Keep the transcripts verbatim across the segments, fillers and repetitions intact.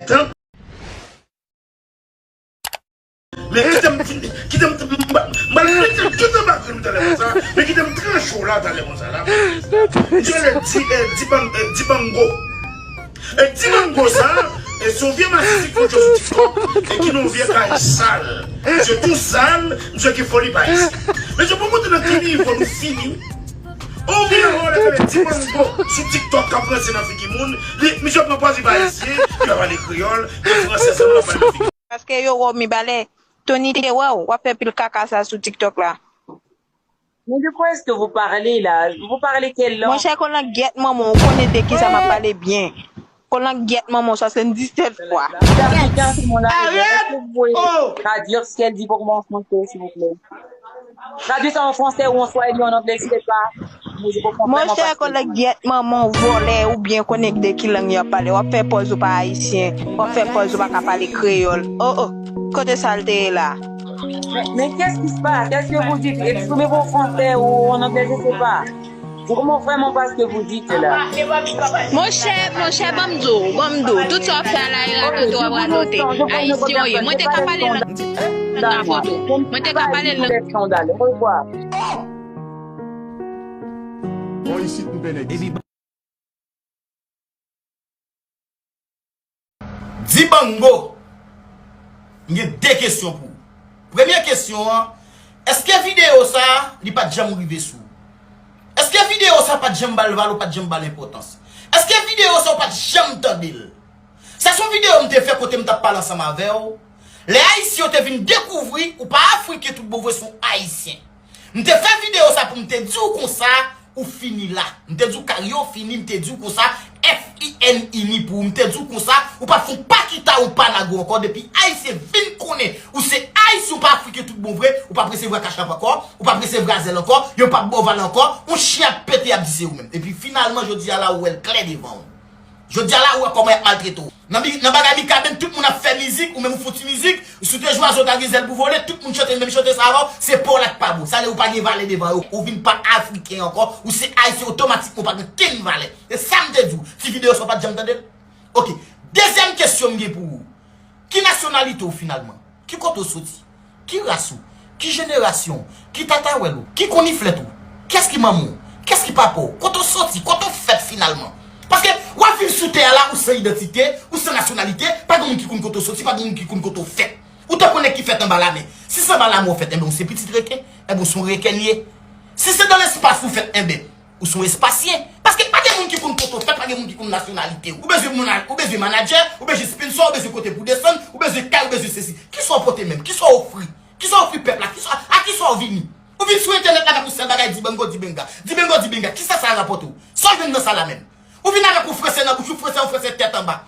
Tan. Men kite m fin, kite m, m, m, m pral mete l tout anba grenn ou talè konsa, men kite m tranche w la talè konsa la. Misye rele Di, eh, Diban-, eh, Dibango. E Dibango sa, e se yon vye masisi ki fè sou TikTok, e ki nan yon vye kay sal. Misye tou sal, misye gen foli pa isi. Mesye, pou montre nan ki nivo nou fini. Ou vye vòlè rele Dibango sou TikTok k ap ranse nan figi moun, li, misye pran pòz li pa ayisyen, li pa pale kreyòl, li fransè sèlman l ap pale nan figi. Paske yo wè w, mi balè, Tony te wè w, w ap fè pil kaka sa sou TikTok la. Mais de quoi est-ce que vous parlez là? Vous parlez quelle langue? Monchè, kolangyèt manman w, ou konnen de kisa m ap pale byen. Kolangyèt manman w, swasanndisèt fwa. Africain, c'est mon arrière. Est-ce que vous pouvez traduire ce qu'elle dit pour moi en français, s'il vous plaît? Traduis ça en français ou en swahili, en anglais, je sais pas. Mais je comprends vraiment pas ce qu'elle dit. Monchè, kolangyèt manman w, vòlè, ou byen konnen de ki lang y ap pale. W ap fè pòz ou pa ayisyen, w ap fè pòz ou pa ka pale kreyòl. Oh, oh, kote sa l te ye la? Mais, mais qu'est-ce qui se passe? Qu'est-ce que vous dites? Exprimez-vous en français ou en anglais, je sais pas. Je comprends vraiment pas ce que vous dites là. Monchè, monchè, ban m di w, ban m di w, tout sa w ap fè a la, e radote w ap radote. Ayisyen w ye. Mwen te ka pale nan, nan foto. Mwen te ka pale nan. Bon, isit m fè nèg isit. Dibango, m gen de kesyon pou ou. Premye kesyon an, èske videyo sa a, li pa t janm rive sou ou? Èske videyo sa a pa t janm ba l valè, ou pa t janm ba l enpòtans? Èske videyo sa a, ou pa t janm tande l? Sa se yon videyo m te fè kote m t ap pale ansanm avè w. Lè Ayisyen yo te vin dekouvri ou pa Afriken tout bon vre, se yon Ayisyen. M te fè videyo sa pou m te di w konsa, ou fini la. M te di w kari w fini, m te di w konsa, F I N I ni pou ou. M te di w konsa, ou p ap fè yon pakita, yon panago ankò. Depi Ayisyen vin konnen ou se Ayisyen, ou pa Afriken tout bon vre, ou p ap resevwa kachap ankò, ou p ap resevwa zèl ankò, yo p ap ba w valè ankò, yon chen ap pete, y ap di se ou menm. Epi finalman, jodi a la, ou wè l klè devan w. Jodi a la, ou wè kòman y ap maltrete w. Nan bi-, nan bagay Mikaben, tout moun ap fè mizik, ou menm ou fouti mizik, si w te jwaze w ta gen zèl pou vole, tout moun chante menm chante sa avè w, se pa w la k pa bon. Sa vle ou pa gen valè devan yo. Ou vin pa Afriken ankò, ou se Ayisyen, otomatikman ou pa gen kenn valè. E sa m te di w, ti videyo sa w pa t janm tande l? Oke. Dezyèm kesyon m gen pou ou. Ki nasyonalite w finalman? Ki kote w soti? Ki ras ou? Ki jenerasyon w? Ki tatawèl ou? Ki konniflèt ou? Kiyès ki manman w? Kiyès ki papa w? Kote w soti? Kote w fèt finalman? Paske w ap viv sou tè a la, ou san idantite, ou san nasyonalite, pa gen moun ki konn kote w soti, pa gen moun ki konn kote w fèt. Ou tankou nèg ki fèt anba lamè. Si se anba lamè w fèt, enben ou se pitit reken, enben ou se yon reken w ye. Si se dan lespas ou fèt, enben ou se yon espasyen. Paske pa gen moun ki konn kote w fèt, pa gen moun ki konn nasyonalite w. Ou bezwen moun, ou bezwen manadjè, ou bezwen sponsò, ou bezwen kote pou desann, ou bezwen kay, ou bezwen sesi. Kisa w pote menm? Kisa w ofri? Kisa w ofri pèp la? Kisa, a kisa w vini? Ou vin sou entènèt la avèk yon sèl bagay, Dibango, Dibenga. Dibango, Dibenga. Kisa sa rapòte w? Sa w jwenn nan sa la menm? Ou vin avèk yon fransè nan bouch ou, fransè, yon fransè tèt anba.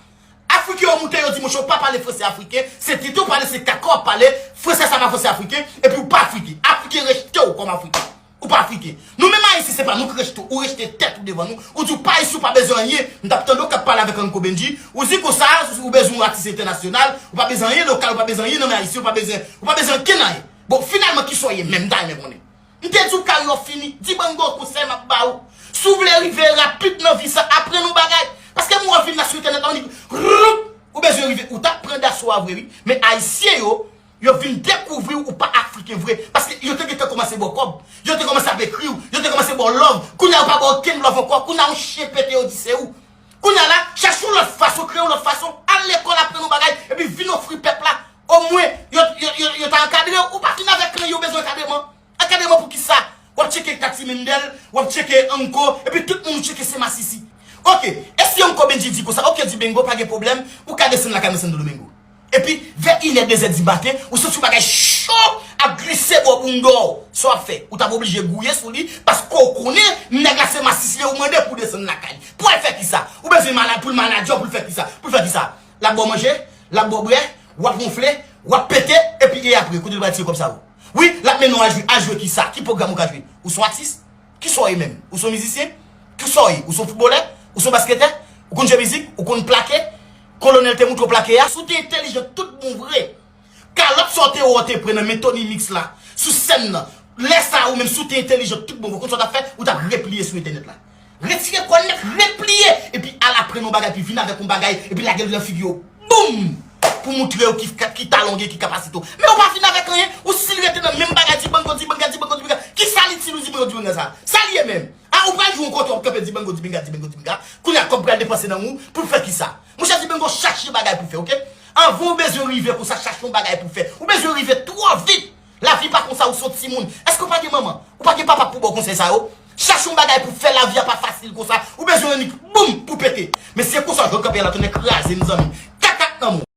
Afriken yo moute, yo di, monchè, ou pa pale fransè afriken, se tete w pale, se kaka w ap pale, fransè sa pa fransè afriken, epi ou pa afriken. Afriken rejte w kòm afriken. Ou pa afriken. Nou menm Ayisyen, se pa nou k rejte w, ou rejte tèt ou devan nou, ou di w pa Ayisyen, ou pa bezwen anyen. M t ap tande w k ap pale avèk Uncle Benji, ou di konsa, ou bezwen yon atis entènasyonal, ou pa bezwen anyen lokal, ou pa bezwen anyen nan men Ayisyen, ou pa bezwen, ou pa bezwen ankenn anyen. Bon, finalman, kisa w ye menm, m ta renmen konnen. M te di w kari w fini, Dibango, konsèy m ap ba ou. Si w vle rive rapid nan vi sa, aprann yon bagay. Paske m wè w vin la sou entènèt la, w di, roup, ou bezwen rive, ou t ap pran daso a vre, wi. Men Ayisyen yo, yo vin dekouvri w, ou pa Afriken vre. Paske yo te gentan kòmanse ba w kòb. Yo te kòmanse ap ekri w. Yo te kòmanse ba w love. Kounye a, yo pa ba w okenn love ankò. Kounye a, yon chen pete, yo di se ou. Kounye a la, chèche yon lòt fason, kreye yon lòt fason. Al lekòl, aprann yon bagay. Epi vin ofri pèp la. Omwen, yo, yo, yo, yo ta ankadre w. Ou pa vin avèk klen, yo bezwen ankadreman. Ankadreman pou kisa? W ap tcheke Tati Mendel, w ap tcheke Anko, epi tout moun ou tcheke se masisi. Oke, e si Anko Bendji di konsa, oke, Dibengo, pa gen pwoblèm, ou ka desann lakay mwen Santo Domingo. Epi, vè inè, dezè di maten, ou santi yon bagay cho ap glise bò bounda w. Sa w ap fè? Ou t ap oblije gouye sou li, paske w konnen nèg la se masisi li ye, ou mande pou desann lakay li. Pou al fè kisa? Ou bezwen mana-, pou l manadjè w, pou l fè kisa? Pou l fè kisa? L ap ba w manje, l ap ba w bwè, w ap wonfle, w ap pete, epi e apre, kote l pral tire kòb sa yo? Wi, l ap mennen w al jwe. Al jwe kisa? Ki pwogram ou ka jwe? Ou se yon atis? Kisa w ye menm? Ou se yon mizisyen? Kisa w ye? Ou se yon foutbolè? Ou se yon basketè? Ou konn jwe mizik? Ou konn plake? Kolonèl te montre w plake a? Si w te entèlijan tout bon vre, kalòt sa w te wè w te pran nan men Tony Mix la, sou sèn nan, lè sa a ou menm, si w te entèlijan tout bon vre, ou konn sa w t ap fè? Ou t ap repliye sou entènèt la. Retire kò w nèt, repliye, epi al aprann yon bagay, epi vin avèk yon bagay, epi lage l nan figi w. boum! Pou moutre yo ki, ki talon gen, ki kapasite w. Men ou pa fin avèk anyen, ou still rete nan menm bagay, dibango, dibanga, dibango, dibanga. Kisa l itil ou dibango, dibanga sa? Sa l ye menm? A, ou pral jwe yon kote, w ap kanpe dibango, dibanga, dibango, dibanga. Kounye a, kòb pral depanse nan ou, pou l fè kisa? Monchè, dibango, chache bagay pou fè, oke? Anvan ou bezwen rive konsa, chache yon bagay pou fè. Ou bezwen rive twò vit. Lavi pa konsa, ou se yon timoun. Èske ou pa gen manman? Ou pa gen papa pou ba w konsèy sa yo? Chache yon bagay pou fè, lavi a pa fasil konsa. Ou bezwen annik, boum, pou pete. Men se konsa, jwèt kanpe a la tounen kraze, mezanmi. Kakak nan moun.